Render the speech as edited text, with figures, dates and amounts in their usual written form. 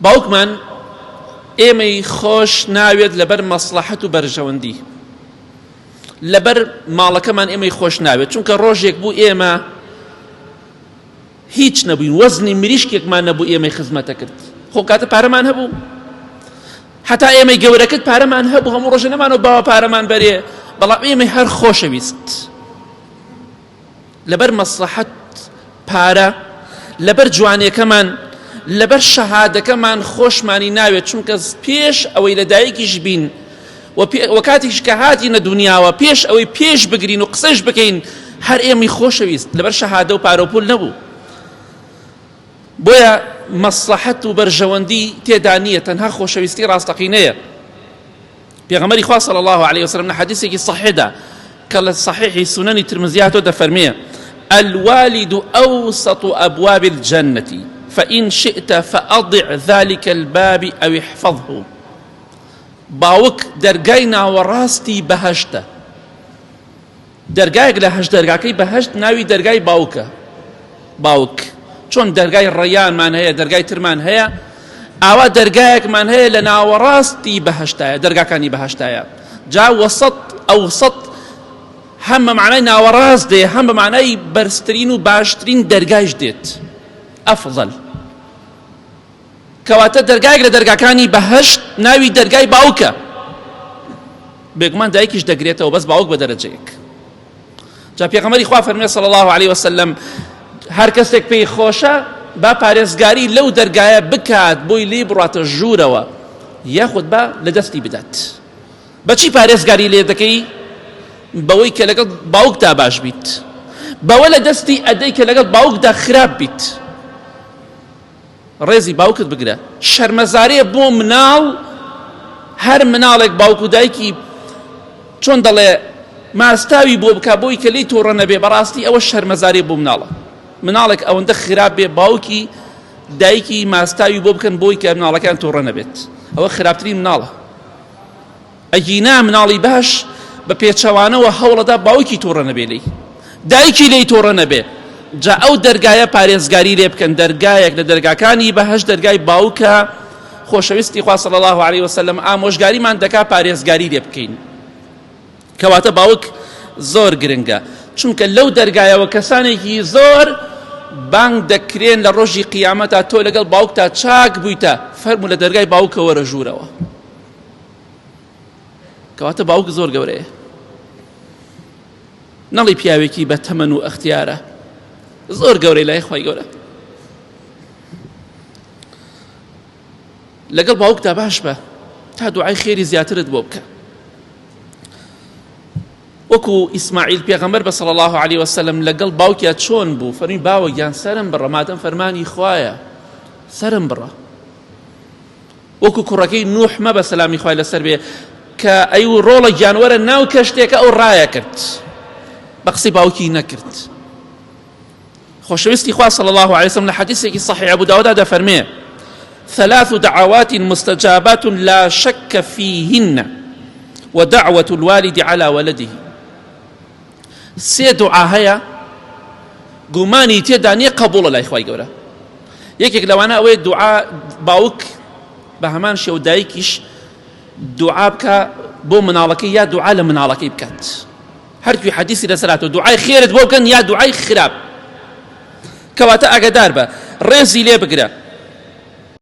باوکمان ئێمەی خۆش ناوێت لەبەر مەسڵەحەت و بەرژەوەندی لەبەر ماڵەکەمان ئێمەی خۆش ناوێت چونکە ڕۆژێک بوو ئێمە هیچ نەبووین وەزنی مریشکێکمان نەبوو ئێمەی خزمەتە کرد خۆ کاتە پارەمان هەبوو هەتا ئێمەی گەورەکرد پارەمان هەبوو هەموو ڕۆژە نەمانەوە باوە پارەمان بەرێ بەڵام ئێمەی هەر خۆشەویست لەبەر مەسڵەحەت پارە لەبەر جوانیەکەمان لەبەر شەهادەکەمان خۆشمانی ناوێت چونکە پێش ئەوەی لە دایکیش بین و کاتێکیش کە هاتینە دنیاوە پێش ئەوەی پێش بگرین و قسەش بکەین هەر ئێمەی خۆشەویست لەبەر شەهادە و پارە و پول نەبوو بۆیە مەسڵەحەت و بەرژەوەندی تێدا نییە تەنها خۆشەویستی ڕاستەقینەیە پێغەمبەری خوا صلی الله علیه وسلم لە حەدیثێکی صحیحدا کە لە صحیحی سننی ترمزی هاتۆ دەفەرمێ الوالد أوسط أبواب الجنة فإن شئت فأضع ذلك الباب أو احفظه باوک دەرگای ناوەڕاستی بەهەشتە دەرگایەک لە هەشت دەرگاکەی بەهەشت ناوی دەرگای باوکە باوک چۆن دەرگای ڕەیانمان هەیە دەرگای ترمان هەیە ئاوا دەرگایەکمان هەیە لە ناوەڕاستی بەهشتایە دەرگاکانی بەهشتایە جا وەسەط ئەوسەط هەم بە معنای ناوەڕاست دێ هەم بە معنای بەرزترین و باشترین دەرگایش دێت ئەفضل کەواتە دەرگایەک لە دەرگاکانی بەهەشت ناوی دەرگای باوکە بێگومان دایکیش دەگرێتەوە بەس باوک بە دەرەجەیەک جا پێغەمبەری خوا فەرموێ صلی الله علیه وسلم هەر کەسێک پێی خۆشە با پارێزگاری لەو دەرگایە بکات بۆی لێی بڕاتە ژوورەوە یاخود با لە دەستی بدات بەچی پارێزگاری لێ دەکەی بەوەی کە لەگەڵ باوکدا باش بیت بەوە لە دەستی ئەدەی کە لەگەڵ باوکدا خراپ بیت ڕێزی باوکت بگرە شەرمەزاریە بۆ مناڵ هەر مناڵێک باوک و دایکی چۆن دەڵێ ماستاوی بۆ بک بۆی کە لی تووڕە نەبێ بەڕاستی ئەوە شەرمەزاری بۆ مناڵە مناڵێک ئەوەندە خراپ بێ باوکی دایکی ماستاوی بۆ بکەن بۆی کە مناڵەکان تووڕە نەبێت ئەوە خراپترین مناڵە ئەگینا مناڵی باش بە پێچەوانەوە هەوڵەدا باوکی توڕە نەبێ لێی دایکی لێی توڕە نەبێ جا ئەو دەرگایە پارێزگاری لێ بکەن دەرگایەک لە دەرگاکانی بەهەشت دەرگای باوکە خۆشەویستی خوا صلی الله علیه وسلم ئامۆژگاریمان دەکا پارێزگاری لێ بکەین کەواتە باوک زۆر گرنگە چونکە لەو دەرگایەوە کەسانێکی زۆر بانگ دەکرێن لە ڕۆژی قیامەتا تۆ لەگەڵ باوکتا چاک بوویتە فەرموو لە دەرگای باوکە وەرە ژوورەوە کەواتە باوک زۆر گەورەیە نەڵی پیاوێکی بە تەمەن و ئەختیارە زۆر گەورەی لای خی گەورە لەگەڵ باوکدا باش بە تا دوعای خێری زیاترت بۆ بکە وەکو ئیسماعیل پێغەمبەر بە صلی الله علیه وسلم لەگەڵ باوکیا چۆن بوو فەرمی باوە گیان سەرم بڕە مادەم فەرمانی خوایە سەرم بڕە وەکو کوڕەکەی نوح مەبە سەلامی خوای لەسەر بێ کە ئەی و ڕۆڵە گیانوەرە ناو کەشتێکە ئەو ڕایە کرد بە قسەی باوکی نەکرد خۆشەویستی خوا صلی الله علیه وسلم لە حەدیثێکی صحیح ابو داودا دەفەرمێ ثلاث دعوات مستجابات لا شك فيهن ودعوة الوالد على ولده سێ دوعا هەیە گومانی تێدا نییە قبوڵە لای خوای گەورە یەکێک لەوانە ئەوەیە دوعا باوک بە هەمان شێوە دایکیش دوعا بکە بۆ مناڵەکەی یا دوعا لە مناڵەکەی بکات هەرکوی حەدیسی لەسەر هاتووە دوعای خێرت بۆ بکەن یا دوعای خراپ کەواتە ئاگدار بە ڕێزی لێ بگرە.